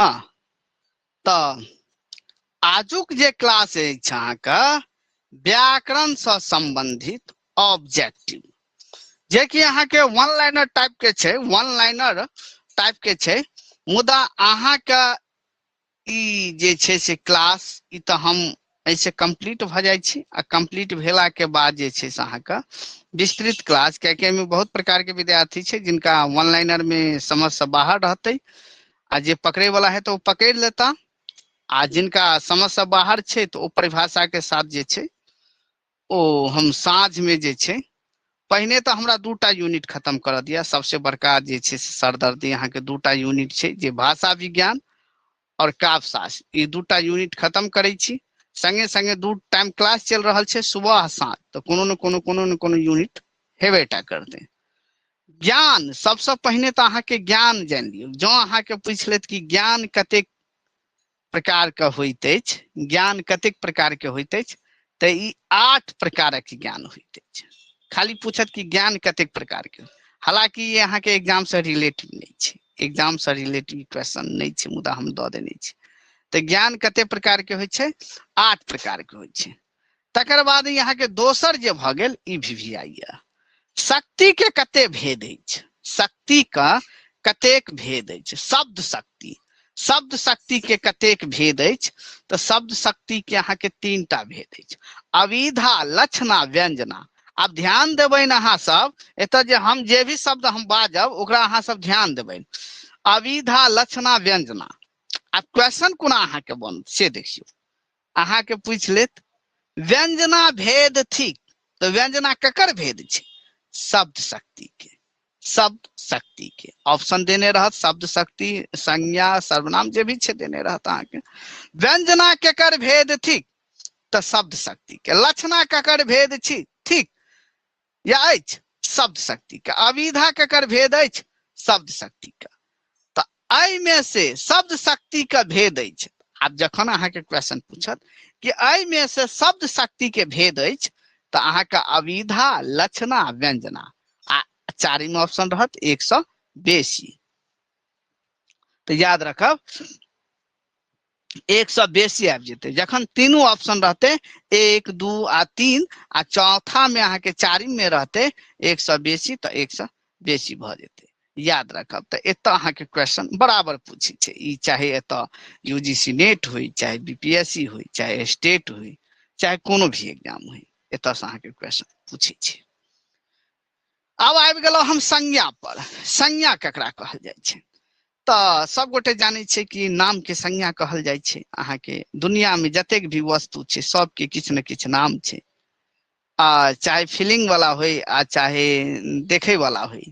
हँ, तऽ आजुक जे क्लास अछि अहाँके व्याकरणसँ सम्बन्धित ऑब्जेक्टिव, जेकि अहाँके वन लाइनर टाइप के छै, वन लाइनर टाइप के छै, मुदा अहाँके ई जे छै से क्लास ई तऽ हम एहिसँ कम्प्लीट भऽ जाइ छी आ कम्प्लीट भेलाके बाद जे छै से अहाँके विस्तृत क्लास, कियाकि एहिमे बहुत प्रकारके विद्यार्थी छै जिनका वन लाइनरमे समझसँ बाहर रहतै आ जे पकड़ैवला है तऽ ओ पकड़ि लेता, आ जिनका समझसँ बाहर छै तऽ ओ परिभाषाके साथ जे छै ओ हम साँझमे जे छै, पहिने तऽ हमरा दूटा यूनिट खतम करऽ दिअ। सबसे बड़का जे छै से सरदर्दी अहाँके दूटा यूनिट छै, जे भाषा विज्ञान आओर काव्यशास्त्र, ई दूटा यूनिट खतम करै छी। संगे संगे दू टाइम क्लास चलि रहल छै, सुबह आ साँझ, तऽ कोनो ने कोनो कोनो ने कोनो यूनिट हेबे टा करतै। ज्ञान सबसँ पहिने तऽ अहाँके ज्ञान जानि लियौ। जँ अहाँके पूछि लेत कि ज्ञान कतेक प्रकारके होइत अछि, ज्ञान कतेक प्रकारके होइत अछि, तऽ ई 8 प्रकारक ज्ञान होइत अछि। खाली पूछत कि ज्ञान कतेक प्रकारके, हालांकि ई अहाँके एग्जाम से रिलेटिव नहि छै, एग्जाम से रिलेटिव क्वेश्चन नहि छै, मुदा हम दऽ देने छी। तऽ ज्ञान कतेक प्रकारके होइ छै? 8 प्रकारके होइ छै। तकर बाद ई अहाँके दोसर जे भऽ गेल ई भी भी आई यऽ। शक्ति के कते भेद अछि, शक्ति का कतेक भेद अछि, शब्द शक्ति, शब्द शक्ति के कतेक भेद अछि, तऽ शब्द शक्ति के अहाँके 3टा भेद अछि, अविधा, लक्षणा, व्यंजना। आब ध्यान देबनि अहाँ सब, एतऽ जे हम जे भी शब्द हम बाजब ओकरा अहाँ सब ध्यान देबनि, अविधा, लक्षणा, व्यंजना। आब क्वेश्चन कोना अहाँके बनत से देखियौ। अहाँके पूछि लेत व्यंजना भेद थिक, तऽ व्यंजना ककर भेद छै? शब्द शक्ति के, शब्द शक्ति के ऑप्शन देने रहत, शब्द शक्ति, संज्ञा, सर्वनाम जे भी छै देने रहत अहाँके। व्यंजना केकर भेद थिक? तऽ शब्द शक्ति के। लक्षणा ककर भेद छी थिक या अछि? शब्द शक्ति के। अविधा केकर भेद अछि? शब्द शक्ति के। तऽ एहिमे से शब्द शक्ति के भेद अछि। आब जखन अहाँके क्वेश्चन पूछत कि एहिमे से शब्द शक्ति के भेद अछि, तऽ अहाँके अविधा, लक्षणा, व्यंजना, आ चारिम ऑप्शन रहत एक सए बेसी। तऽ याद रखब एक सए बेसी आबि जेतै जखन तीनू ऑप्शन रहतै, 1, 2 आ 3, आ चौथा में अहाँके चारिम में रहतै एक सए बेसी, तऽ एक सए बेसी भऽ जेतै। याद रखब। तऽ एतऽ अहाँके क्वेश्चन बराबर पूछै छै ई, चाहे एतऽ यूजीसी नेट होइ, चाहे बीपीएससी होइ, चाहे स्टेट होइ, चाहे कोनो भी एग्जाम होइ, एतऽ से अहाँके क्वेश्चन पूछै छै। आब आबि गेलहुँ हम संज्ञा पर। संज्ञा केकरा कहल जाइ छै? तऽ सब गोटे जानै छै कि नाम के संज्ञा कहल जाइ छै। अहाँके दुनिया में जतेक भी वस्तु छै सबके किछु ने किछु नाम छै, आ चाहे फीलिंग वाला होइ आ चाहे देखै वाला होइ,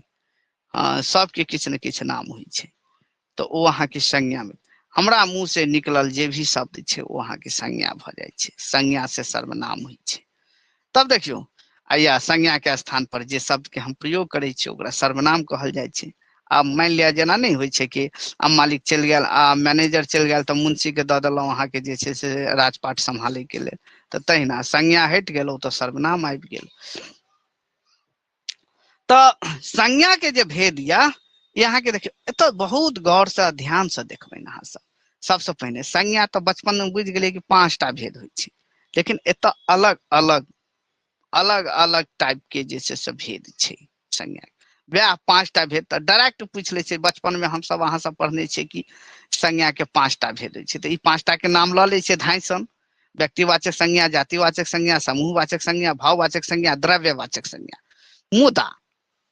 सबके किछु ने किछु नाम होइ छै। तऽ ओ अहाँके संज्ञा में हमरा मुँह से निकलल जे भी शब्द छै ओ अहाँके संज्ञा भऽ जाइ छै। संज्ञा से सर्वनाम होइ छै। तब देखियौ, आ या संज्ञा के स्थान पर जे शब्द के हम प्रयोग करै छियै ओकरा सर्वनाम कहल जाइ छै। आब मानि लिअ जेना नहि होइ छै कि आब मालिक चलि गेल आ मैनेजर चलि गेल तऽ मुंशी के दऽ देलहुँ अहाँके जे छै से राजपाट सम्हालै के लेल, तऽ तहिना संज्ञा हटि गेल, ओ तऽ सर्वनाम आबि गेल। तऽ संज्ञा के जे भेद यऽ ई अहाँके देखियौ एतऽ बहुत गौर से ध्यान से देखबै अहाँ सब। सबसँ पहिने संज्ञा तऽ बचपन में बुझि गेलियै कि 5टा भेद होइ छै, लेकिन एतऽ अलग अलग अलग अलग टाइप के जे छै से भेद छै संज्ञा। वएह 5टा भेद तऽ डायरेक्ट पूछि लै छै। बचपन में हमसब अहाँ सब पढ़ने छियै कि संज्ञा के 5टा भेद होइ छै, तऽ ई 5टा के नाम लऽ लै छियै धाँइ सन, व्यक्तिवाचक संज्ञा, जातिवाचक संज्ञा, समूहवाचक संज्ञा, भाववाचक संज्ञा, द्रव्यवाचक संज्ञा। मुदा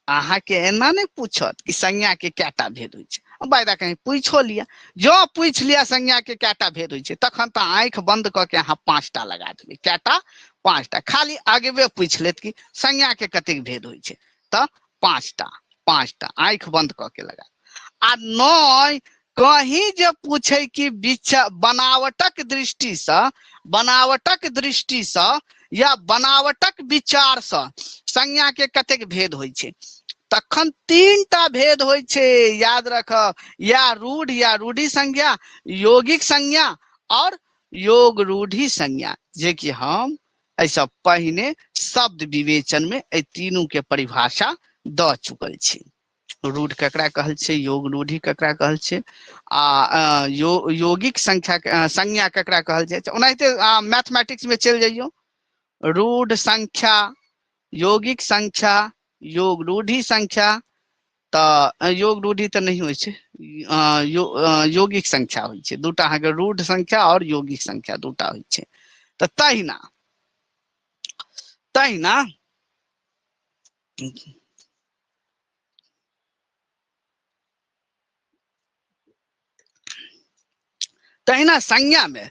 अहाँके एना नहि पूछत कि संज्ञा के कएटा भेद होइ छै। वायदा कहीं पूछो लिअ, जँ पूछि लिअ संज्ञा के कएटा भेद होइ छै, तखन तऽ आँखि बंद कऽ के अहाँ 5टा लगा देबै। कएटा? 5टा। खाली आगवे पूछि लेत कि संज्ञा के कतेक भेद होइ छै, तऽ 5टा, 5टा आँखि बंद कऽ के लगा। आ नहि कहीं जे पूछे कि बनावटक दृष्टिसँ, बनावटक दृष्टिसँ या बनावटक विचारसँ संज्ञा के कतेक भेद होइ छै, तखन 3टा भेद होइ छै। याद रखब, या रूढ़ या रूढ़ी संज्ञा, यौगिक संज्ञा और योग रूढ़ी संज्ञा, जे कि हम एहिसँ पहिने शब्द विवेचन में एहि तीनू के परिभाषा दऽ चुकल छी। रूढ़ ककरा कहल छै, योग रूढ़ी ककरा कहल छै, आ यौगिक संख्या संज्ञा ककरा कहल जाइ छै। ओनाहिते मैथमेटिक्स में चलि जइयौ, रूढ़ संख्या, यौगिक संख्या, योग रूढ़ी संख्या, तऽ योग रूढ़ी तऽ नहि होइ छै, यौगिक संख्या होइ छै। दूटा अहाँके रूढ़ संख्या आओर यौगिक संख्या दूटा होइ छै। तऽ तहिना तहिना तहिना संज्ञा में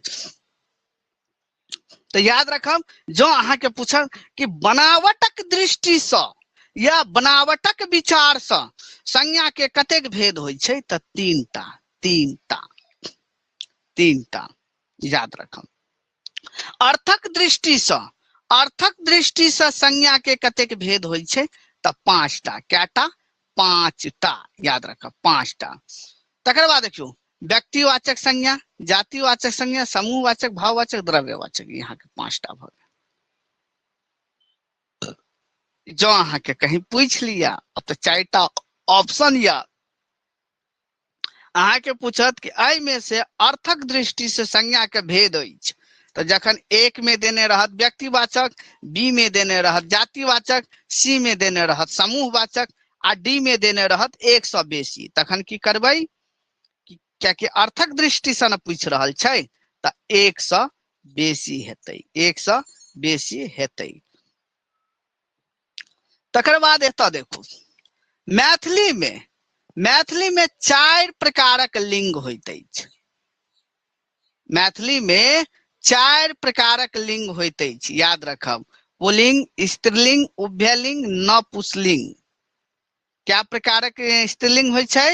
तऽ याद रखब, जँ अहाँके पूछत कि बनावटक दृष्टिसँ या बनावटक विचारसँ संज्ञा के कतेक भेद होइ छै, तऽ तीनटा, तीनटा, तीनटा याद रखब। अर्थक दृष्टिसँ, अर्थक दृष्टिसँ संज्ञा के कतेक भेद होइ छै, तऽ पाँचटा। कएटा? पाँचटा, याद रखब, पाँचटा। तकर बाद देखियौ, व्यक्तिवाचक संज्ञा, जातिवाचक संज्ञा, समूहवाचक, भाववाचक, द्रव्यवाचक, यहाँ के पाँचटा भऽ गेल। जँ अहाँके कहीं पूछि लिया, अब तऽ चारिटा ऑप्शन यऽ, अहाँके पूछत कि एहिमे से अर्थक दृष्टि से संज्ञा के भेद अछि, तऽ जखन एक में देने रहत व्यक्तिवाचक, बी में देने रहत जातिवाचक, सी में देने रहत समूहवाचक, आ डी में देने रहत एक सौ बेसी, तखन की करबै? कियाकि अर्थक दृष्टि से ने पूछि रहल छै, तऽ एक सौ बेसी हेतै, एक सौ बेसी हेतै। तकर बाद एतऽ देखू, मैथिली में, मैथिली में चारि प्रकारक लिंग होइत अछि। मैथिली में चारि प्रकारक लिंग होइत अछि, याद रखब, पुलिंग, स्त्रीलिंग, उभयलिंग, नपुंसलिंग। क्या प्रकारक स्त्रीलिंग होइ छै,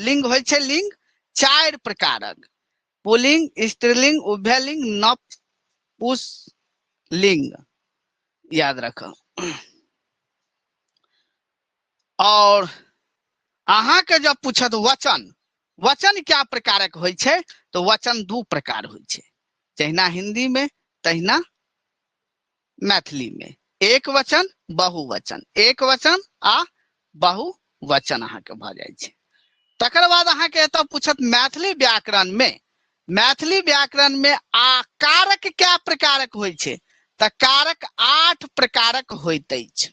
लिंग होइ छै? लिंग चारि प्रकारक, पुलिंग, स्त्रीलिंग, उभयलिंग, नपुंसलिंग, याद रखब। और अहाँके जब पूछत वचन, वचन क्या प्रकारक होइ छै, तऽ वचन दू प्रकार होइ छै, जहिना हिंदी में तहिना मैथिली में, एक वचन बहुवचन, एक वचन आ बहुवचन अहाँके भऽ जाइ छै। तकर बाद अहाँके एतऽ पूछत मैथिली व्याकरण में, मैथिली व्याकरण में आ कारक क्या प्रकारक होइ छै, तऽ कारक 8 प्रकारक होइत अछि।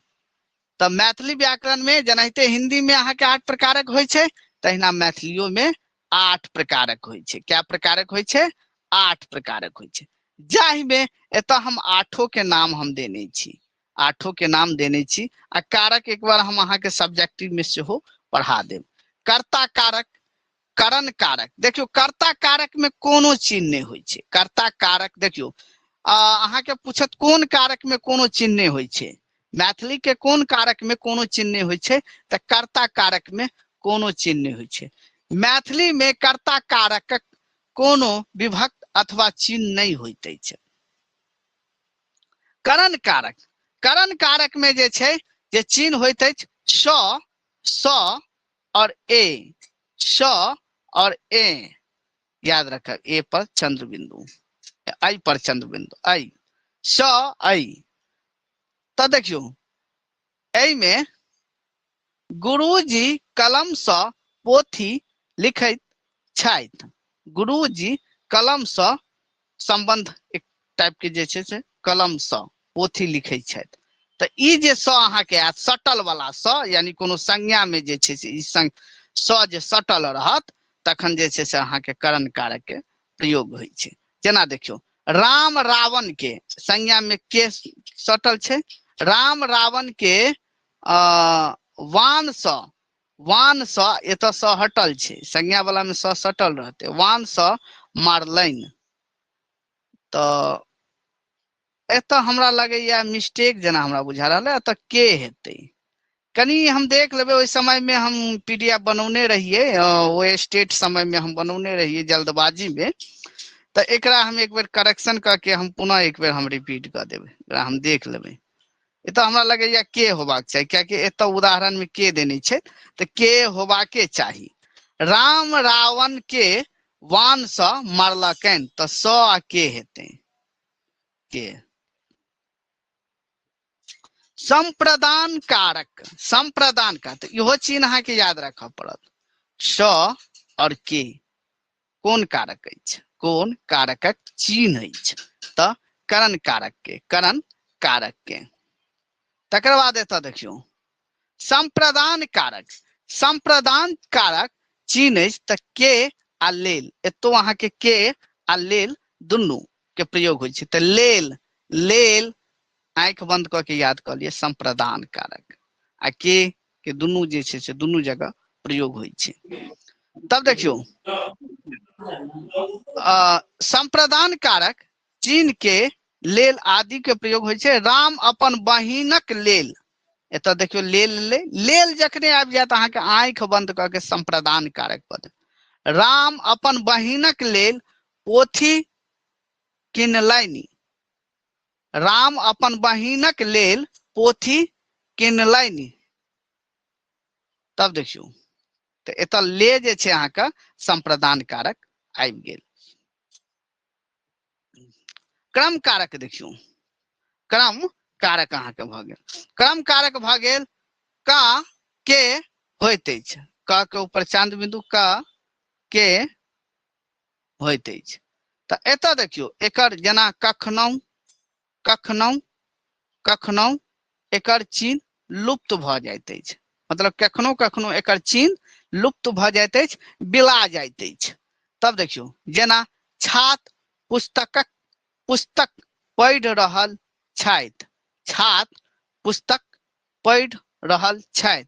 तऽ मैथिली व्याकरण में जेनाहिते हिंदी में अहाँके 8 प्रकारक होइ छै, तहिना मैथिलियो में 8 प्रकारक होइ छै। क्या प्रकारक होइ छै? 8 प्रकारक होइ छै, जाहिमे एतऽ हम आठो के नाम हम देने छी, आठो के नाम देने छी। आ कारक एक बार हम अहाँके सब्जेक्टिव में सेहो पढ़ा देब। कर्ता कारक, करण कारक, देखियौ कर्ता कारक में कोनो चिन्ह नहि होइ छै। कर्ता कारक देखियौ, अहाँके पूछत कोन कारक में कोनो चिन्ह नहि होइ छै, मैथिली के कोन कारक में कोनो चिन्ह नहि होइ छै, तऽ कर्ता कारक में कोनो चिन्ह नहि होइ छै। मैथिली में कर्ता कारकक कोनो विभक्त अथवा चिन्ह नहि होइत अछि। करण कारक, करण कारक में जे छै जे चिन्ह होइत अछि स, स और ए, स और ए, याद रखब, ए पर चंद्र बिंदु, ऐ पर चंद्र बिंदु, ऐ स ऐ। तऽ देखियौ एहिमे गुरुजी कलम सँ पोथी लिखैत छथि, गुरुजी कलम सँ संबंध एक टाइप के जे छै से कलम सँ पोथी लिखै छथि, तऽ ई जे स अहाँके आयत सटल वाला स, यानी कोनो संज्ञा में जे छै से ई स जे सटल रहत तखन जे छै से अहाँके करण कारक के प्रयोग होइ छै। जेना देखियौ राम रावण के संज्ञा में के सटल छै, राम रावण के वान स, वान स एतऽ स हटल छै, संज्ञा वाला में स सटल रहतै, वान स मारलनि, तऽ एतऽ हमरा लगैया मिस्टेक जेना हमरा बुझा रहल है, एतऽ के हेतै कनि हम देख लेबै। ओहि समय में हम पी डी एफ बनौने रहियै, ओ स्टेट समय में हम बनौने रहियै जल्दबाजी में, तऽ एकरा हम एक बेर करेक्शन कऽ के हम पुनः एक बेर हम रिपीट कऽ देबै, एकरा हम देख लेबै। एतऽ हमरा लगैया के होबाक चाही, कियाकि एतऽ उदाहरण में के देने छै तऽ के होबाके चाही। राम रावण के वान सँ मारलकनि, तऽ स आ के हेतै, के संप्रदान कारक, संप्रदान कारक, इहो चिन्ह अहाँके याद राखऽ पड़त। स और के कोन कारक अछि, कोन कारकक चिन्ह अछि? तऽ करण कारक के, करण कारक के। तकर बाद एतऽ देखियौ संप्रदान कारक, संप्रदान कारक चिन्ह अछि तऽ के आ लेल, एतौ अहाँके के आ लेल दुनू के प्रयोग होइ छै। तऽ लेल, लेल आँखि बंद कऽ के याद कऽ लिअ संप्रदान कारक आ के दुनू जे छै से दुनू जगह प्रयोग होइ छै। तब देखियौ संप्रदान कारक चिन्ह के लेल आदि के प्रयोग होइ छै। राम अपन बहिनक लेल, एतऽ देखियौ लेल, ले, लेल जखने आबि जायत अहाँके आँखि बंद कऽ के संप्रदान कारक पद। राम अपन बहिनक लेल पोथी किनलनि, राम अपन बहिनक लेल पोथी किनलनि। तब देखियौ तऽ एतऽ ले जे छै अहाँके संप्रदान कारक आबि गेल। क्रम कारक देखियौ, क्रम कारक अहाँके भऽ गेल। क्रम कारक भऽ गेल का के होइत अछि, क के ऊपर चांद बिंदु, क के होइत अछि। तऽ एतऽ देखियौ एकर जेना कखनहु, कखनहु, कखनहु एकर चिन्ह लुप्त भऽ जाइत अछि, मतलब कखनो कखनो एकर चिन्ह लुप्त भऽ जाइत अछि, बिला जाइत अछि। तब देखियौ जेना छात्र पुस्तकक पुस्तक पढ़ि रहल छथि, छात्र पुस्तक पढ़ि रहल छथि।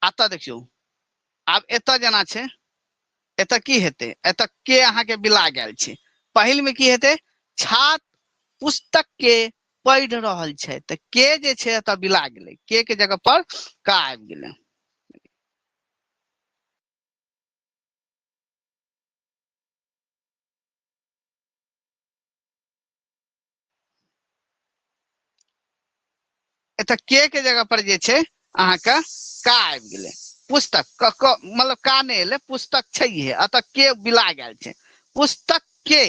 एतऽ देखियौ आब एतऽ जेना छै, एतऽ की हेतै, एतऽ के अहाँके बिला गेल छै। पहिल में की हेतै, छात्र पुस्तक के पढ़ि रहल छै, तऽ के जे छै एतऽ बिला गेलै, के के जगह पर का आबि गेलै। एतऽ के के जगह पर जे छै अहाँके का आबि गेलै, पुस्तक क, क मतलब का नहि एलै, पुस्तक छैहे, एतऽ के बिला गेल छै, पुस्तक के,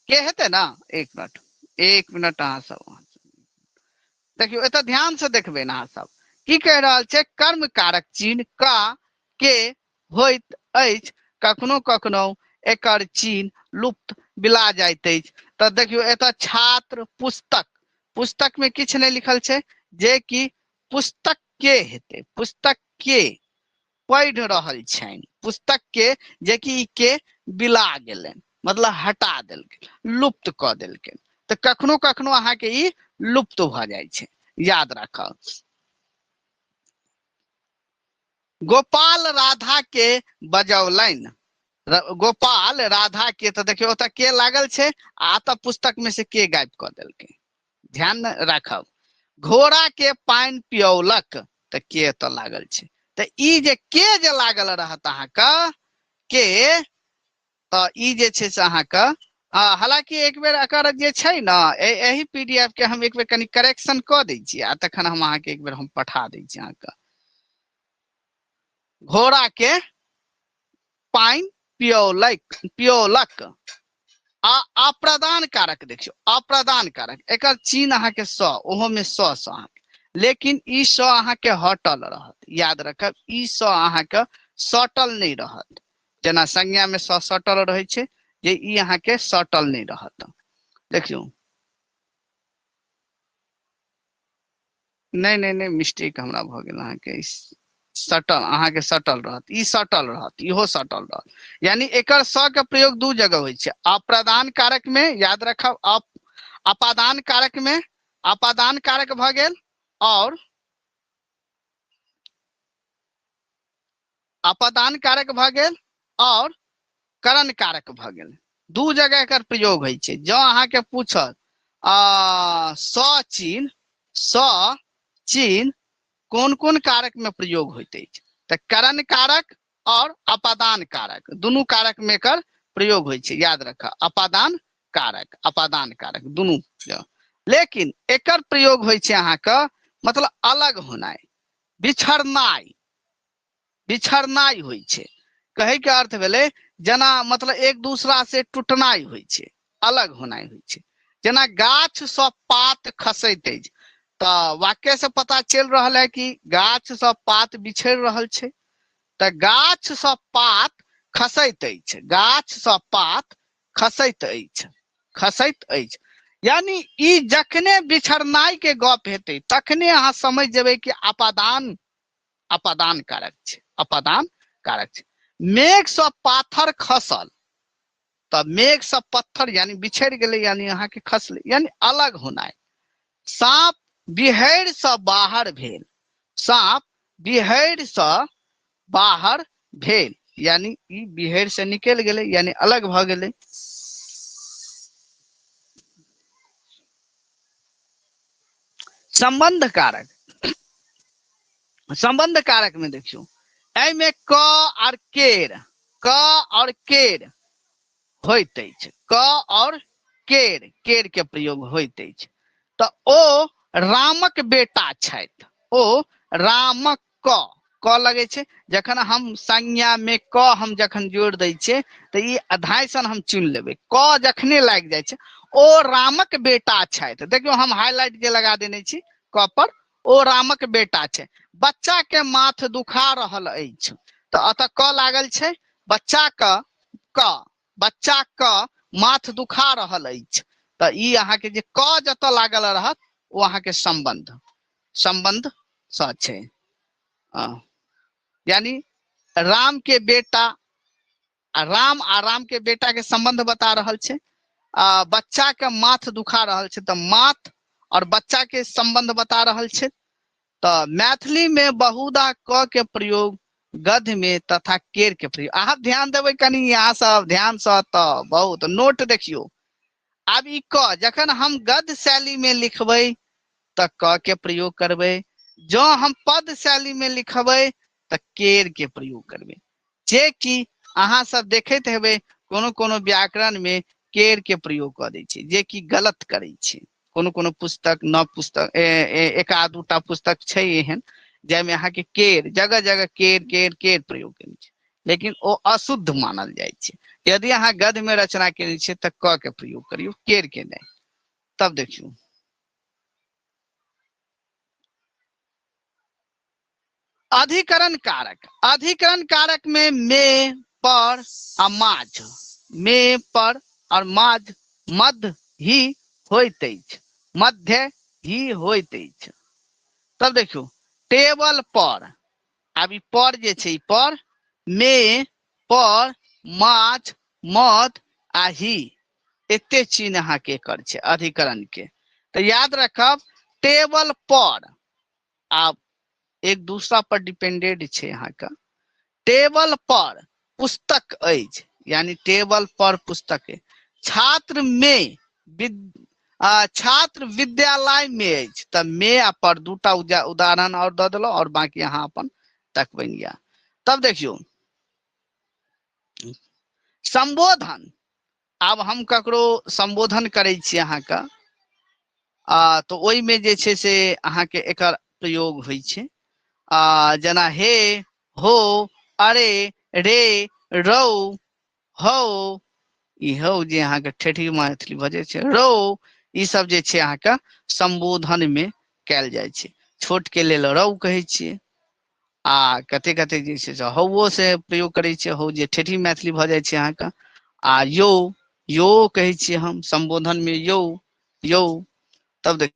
के हेतै ने। एक मिनट, एक मिनट, अहाँ सब देखियौ एतऽ ध्यान से देखबै ने अहाँ सब की कहि रहल छै। कर्म कारक चिन्ह का के होइत अछि, कखनो कखनो एकर चिन्ह लुप्त बिला जाइत अछि। तऽ देखियौ एतऽ छात्र पुस्तक, पुस्तक में किछु नहि लिखल छै, जे कि पुस्तक के हेतै, पुस्तक के पढ़ि रहल छनि, पुस्तक के जे कि ई के बिला गेलनि, मतलब हटा देलकै, लुप्त कऽ देलकै। तऽ कखनो कखनो अहाँके ई लुप्त भऽ जाइ छै, याद राखब। गोपाल राधा के बजौलनि, गोपाल राधा के, तऽ देखियौ ओतऽ के लागल छै आ एतऽ पुस्तक में से के गायब कऽ देलकै, ध्यान राखब। घोड़ा के पानि पियौलक, तऽ के एतऽ लागल छै, तऽ ई जे के जे लागल रहत अहाँके के, तऽ ई जे छै से अहाँके, हालांकि एक बेर एकर जे छै ने एहि पी डी एफ के हम एक बेर कनि करेक्शन कऽ दै छी आ तखन हम अहाँके एक बेर हम पठा दै छी अहाँके। घोड़ा के पानि पियौलक, पियौलक। आ अप्रदान कारक देखियौ, अप्रदान कारक एकर चिन्ह अहाँके स, ओहो में स स अहाँके, लेकिन ई स अहाँके हटल रहत, याद रखब, ई स अहाँके सटल नहि रहत, जेना संज्ञा में स सटल रहै छै, जे ई अहाँके सटल नहि रहत। देखियौ नहि नहि नहि, मिस्टेक हमरा भऽ गेल अहाँके, सटल अहाँके सटल रहत, ई सटल रहत, इहो सटल रहत, यानी एकर स के प्रयोग दू जगह होइ छै, अप्रदान कारक में याद रखब, अपादान कारक में, अपादान कारक भऽ गेल और अपादान कारक भऽ गेल और करण कारक भऽ गेल, दू जगह एकर प्रयोग होइ छै। जँ अहाँके पूछत स चिन्ह, स चिन्ह कोन कोन कारक में प्रयोग होइत अछि, तऽ करण कारक और अपादान कारक, दुनू कारक में एकर प्रयोग होइ छै, याद रखब, अपादान कारक, अपादान कारक दुनू। लेकिन एकर प्रयोग होइ छै अहाँके मतलब अलग होनाइ, बिछड़नाइ, बिछड़नाइ होइ छै। कहै के अर्थ भेलै जेना मतलब एक दूसरा से टूटनाइ होइ छै, अलग होनाइ होइ छै। जेना गाछ सँ पात खसैत अछि, तऽ वाक्य से पता चलि रहल है कि गाछ सँ पात बिछड़ि रहल छै, तऽ गाछ सँ पात खसैत अछि, गाछ सँ पात खसैत अछि, खसैत अछि। यानी ई जखने बिछड़नाइ के गप हेतै तखने अहाँ समझ जेबै कि अपादान, अपादान कारक छै, अपादान कारक छै। मेघ सँ पाथर खसल, तऽ मेघ सँ पत्थर यानी बिछड़ि गेलै, यानी अहाँके खसलै, यानी अलग होनाइ। साँप बिहैर सँ बाहर भेल, साँप बिहैर सँ बाहर भेल, यानी ई बिहैर से निकलि गेलै, यानी अलग भऽ गेलै। संबंध कारक, संबंध कारक में देखियौ एहिमे क और केर, क और केर होइत अछि, क और केर, केर के प्रयोग होइत अछि। तऽ ओ रामक बेटा छथि, ओ रामक क, क लगै छै। जखन हम संज्ञा में क हम जखन जोड़ि दै छियै तऽ ई अधाइसन हम चुनि लेबै, क जखने लागि जाइ छै। ओ रामक बेटा छथि, देखियौ हम हाईलाइट जे लगा देने छी क पर, ओ रामक बेटा छै। बच्चा के माथ दुखा रहल अछि, तऽ एतऽ क लागल छै, बच्चा क, क, बच्चा क माथ दुखा रहल अछि, तऽ ई अहाँके जे क जतऽ लागल रहत ओ अहाँके संबंध, संबंध सँ छै। यानी राम के बेटा, आ राम आ राम के बेटा के संबंध बता रहल छै। बच्चा के माथ दुखा रहल छै, तऽ माथ और बच्चा के संबंध बता रहल छै। तऽ मैथिली में बहुधा क के प्रयोग गद्य में तथा केर के प्रयोग। अहाँ ध्यान देबै कनि, यहाँ सब ध्यान से तऽ बहुत नोट देखियौ। आब ई क जखन हम गद्य शैली में लिखबै तऽ क के प्रयोग करबै, जँ हम पद शैली में लिखबै तऽ केर के प्रयोग करबै। जे कि अहाँ सब देखैत हेबै कोनो कोनो व्याकरण में केर के प्रयोग कऽ दै छै, जे कि गलत करै छै। कोनो कोनो पुस्तक, नव पुस्तक, एक आध दूटा पुस्तक छै एहन जाहिमे अहाँके केर जगह जगह केर केर केर प्रयोग केने छै, लेकिन ओ अशुद्ध मानल जाइ छै। यदि अहाँ गद्य में रचना केने छियै तऽ क के प्रयोग करियौ, केर के नहि। तब देखियौ अधिकरण कारक। अधिकरण कारक में मे, पर आ माझ, मे, पर और माझ, मध्य ही होइत अछि, मध्य ही होइत अछि। तब देखियौ टेबल पर, आब ई पर जे छै, ई पर, मे, पर, माछ, मध आ ही, एते चिन्ह अहाँके एकर छै अधिकरण के। तऽ याद रखब टेबल पर आब एक दूसरा पर डिपेंडेड छै अहाँके। टेबल पर पुस्तक अछि, यानी टेबल पर पुस्तक अछि। छात्र में छात्र विद्यालय में अछि, तऽ में आ पर दूटा उदाहरण और दऽ देलहुँ, और बाकी अहाँ अपन तकबनि या। तब देखियौ संबोधन। आब हम ककरो संबोधन करै छी अहाँके, तऽ ओहिमे जे छै से अहाँके एकर प्रयोग होइ छै। जेना हे, हो, अरे, रे, रौ, हौ, ई हौ जे अहाँके ठेठी मैथिली भऽ जाइ छै, रौ, ई सब जे छै अहाँके संबोधन मे कयल जाइ छै। छोट के लेल रौ कहै छियै, आ कते कते जे छै से हौओ से प्रयोग करै छियै, हौ जे ठेठी मैथिली भऽ जाइ छै अहाँके। आ यौ, यौ कहै छियै हम संबोधन मे, यौ, यौ। तब देख